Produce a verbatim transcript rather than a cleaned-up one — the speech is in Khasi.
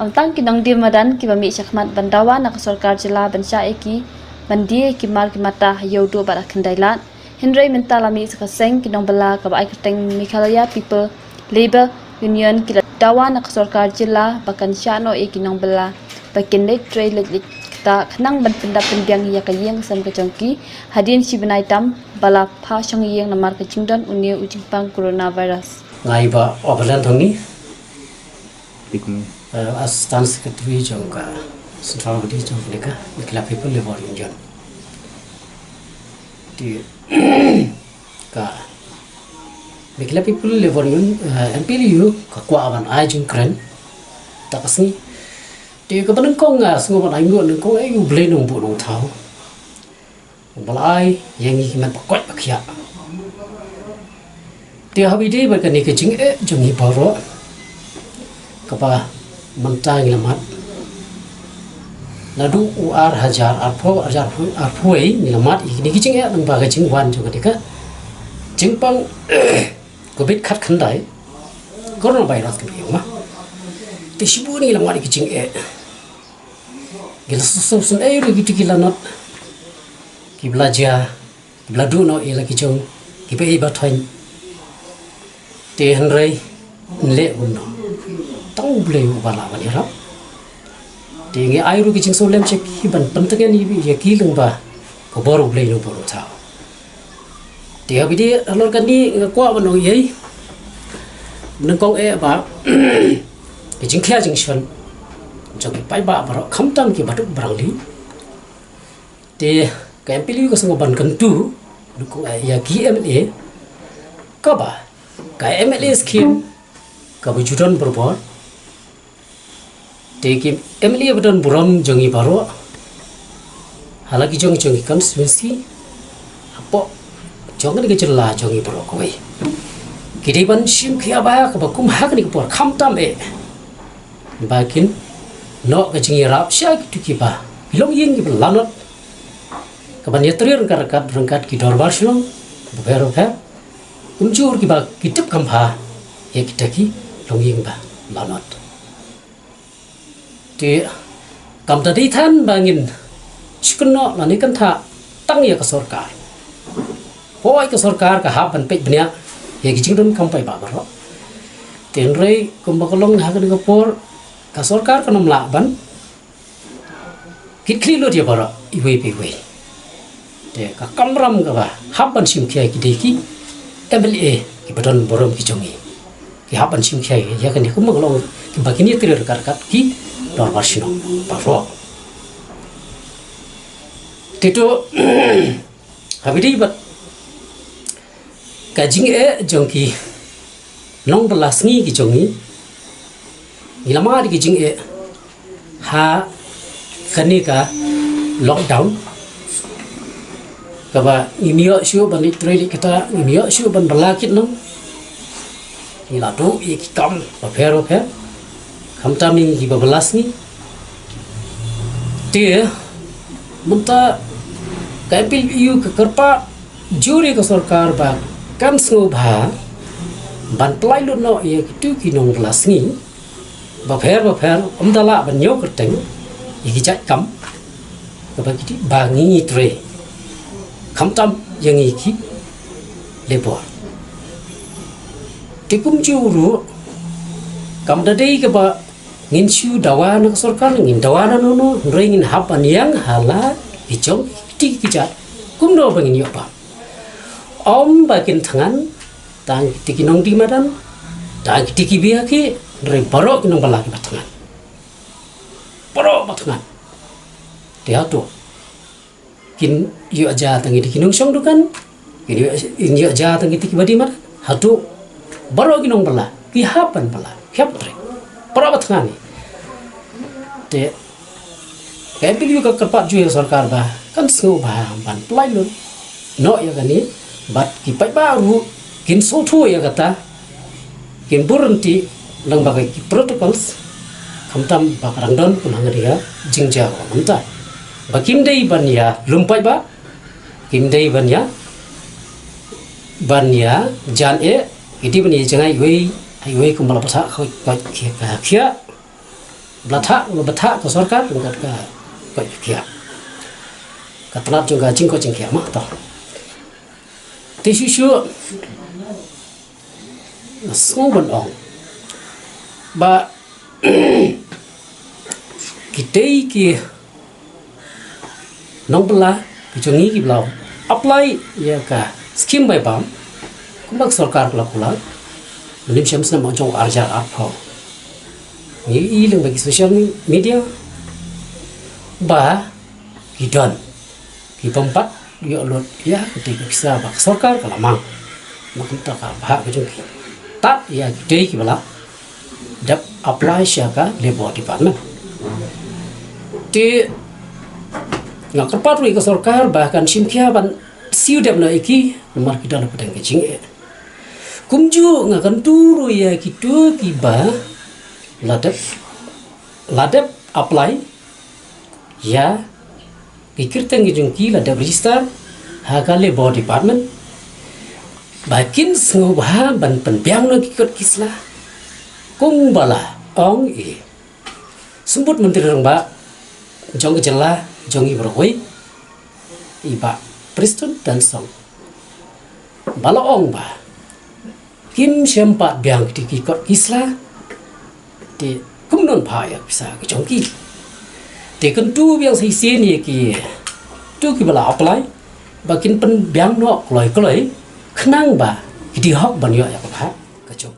Ym tang ki nongdie madan kiba mih shakhmat ban dawa na ka sorkar jylla ban shah ïa ki ban die ki mar ki mata ha ïew duh bad ha khyndai lad, hynrei mynta la mih sa ka seng ki nongbylla kaba ai kyrteng Meghalaya People Labour Union ki la dawa na ka sorkar jylla ba kan shah noh ïa ki nongbylla ba kin leit trei leit leit ktah khnang ban pyndap pynbiang ïa ka ïing ka sem ka jong ki hadien shi bnai tam ba la phah shong ïing namar ka jingdon une u jingpang coronavirus. Nga i Bah Oberland Thongni. Phi kum? Eh, Assistant Secretary jong ka Central Body jong kane ka Meghalaya People Labour Union. Te ka Meghalaya People Labour Union, eh, M P L A U ka kwah ban ai jingkren. Ta ka sngi. Te kaba nyngkong nga sngew ban ai nguh nyngkong ïa U Blei Nongbuh Nongthaw. Ba la ai ïa ngi ki met ba koit ba khiah. Te haba ïadei bad kane ka jingeh jong ngi baroh kaba mynta ngi la mad. Naduh u ar hajar arphew, ar hajar arphew wei ngi la mad ïa kine ki jingeh lyngba ka jingwan jong kane ka jingpang covid khatkhyndai, coronavirus kaba ïong ma. Te shibun ngi la mad ïa ki jingeh. Ngi la sngewsynei ruh ïa kito ki lanot kiba la jia, kiba la duh noh ïa la ki jong kiba ïeit ba thoiñ. Te hynrei ngi leh kumno? Tang U Blei uba lah ban ïarap. Te ngi ai ruh ki jingsngewlem sha ki ban pyntngen ïa ki lyngba ka bor U Blei Nongbuh Nongthaw. Te haba ïadei halor kane nga kwah ban ong ei. Nyngkong eh ba ka jingkhia jingshon jong ki paidbah baroh khamtam kiba duk ba rangli. Te ka M P L A U ka sngewbha ban kyntu nyngkong eh ïa ki M L A kaba ka M L A scheme kaba ju don barabor. Te ki M L A ba don burom jong ngi baroh ha la ki jong jong ki constituency hapoh jong kane ka jylla jong ngi baroh kawei. Ki dei ban shim khia ba kaba kum ha kane ka por khamtam eh ba kin noh ka jingïarap sha kito kiba ki longïing kiba lanot kaban ïatrei ryngkat ryngkat ryngkat ki dorbar shnong bapher bapher. Kumjuh ruh kiba ki tip kham bha ïa kita ki longïing ba lanot. Te kam da dei than ba ngin shu kynnoh lane kynthah tang ïa ka sorkar. Poi ka sorkar ka hap ban peit bniah ïa ki jingdonkam paidbah baroh. Te hynrei kumba ka long ha kane ka por ka sorkar kan ym lah ban kit khlieh lut ïa baroh iwei pa iwei. Te ka kamram kaba hap ban shim khia ki dei ki M L A kiba don burom ki jong ngi. Ki hap ban shim khia ïa kane kumba ka long kiba kin ïatrei ryngkat ryngkat ki dorbar shnong baroh. Te to haba ïadei bad ka jingeh jong ki nongbylla sngi ki jong ngi. Ngi la mad ïa ki jingeh ha kane ka lockdown kaba ngim ïoh shuh ban leit trei leit ktah, ngim ïoh shuh ban bylla kit nong. Ngi la duh ïa ki kam bapher bapher khamtam ïa kiba bylla sngi. Te mynta ka M P L A U ka kyrpad jur ïa ka sorkar ba kan sngewbha ban pynlait lut noh ïa kito ki nongbylla sngi bapher bapher, ym da lah ban ñiew kyrteng ïa ki jait kam kaba ki dei ba ngi ngi trei khamtam ïa ngi ki labour. Te kumjuh ruh kam da dei kaba ngin shu dawa na ka sorkar, ngin dawa na nono, hynrei ngin hap ban ïeng ha la ki jong kiti ki jait kumno ba ngin ïoh bam. Ym ba kin thngan tang kiti ki nongdie madan, tang kiti ki baieit, hynrei baroh ki nongbylla kiba thngan. Baroh ba thngan. Te hato kin ïoh jia tang kiti ki nongshong dukan, kin ïoh, kin ïoh jia tang kiti kiba dei madan? Hato baroh ki nongbylla ki hap ban bylla, ki hap trei? Baroh ba thngan hi. Te ka M P L A U ka kyrpad jur ïa ka sorkar ba kan sngewbha ban pynlait lut noh ïa kane bad ki paidbah ruh kin sngewthuh ïa kata, kin bun ryntih lyngba ki protocols khamtam ba ka dang don kum ha kane ka jingjia kaba mynta. Ba kim dei ban ïa lum paidbah, kim dei ban ïa, ban ïa jan eh, ki dei ban ïa jngai iwei ha iwei kumba la bthah, koit koit, khiah khiah. Bla thah, ba thah ka sorkar, ka, ka, ka, ka, ka tnat jong ka jingkoit jingkhiah ma to. Te shuh shuh, nga sngew ban ong ba kitei ki nongbylla ki jong ngi kiba la apply ïa ka skim bai bam, kumba ka sorkar ka la kular, lim shem snem jong ar hajar arphew. Ngi i lyngba ki social media ba ki don ki bym pat ïoh lut ïa kitei ki pisa ba ka sorkar ka la mang. Namar kumta ka bhah ka jong ki, tad ïa kitei kiba la dep apply sha ka Labour Department. Te nga kyrpad ruh ïa ka sorkar ba kan shim khia ban siew dep noh ïa ki, namar ki don hapdeng ka jingeh. Kumjuh nga kyntu ruh ïa kito kiba la dep, la dep apply ïa ki kyrteng ki jong ki, la dep register ha ka Labour Department, ba kin sngewbha ban pynbiang noh ki kot ki sla kumba la ong i Symbud Myntri Rangbah jong ka jylla jong ngi baroh kawei, i Bah Prestone Tynsong, ba la ong ba kim shym pat biang kitei ki kot ki sla. Te kumno yn phah ïa ka pisa ka jong ki? Te kyntu biang sa shisien ïa kito kiba la apply ba kin pynbiang noh kloi kloi, khnang ba ki dei hok ban ïoh ïa ka bhah ka jong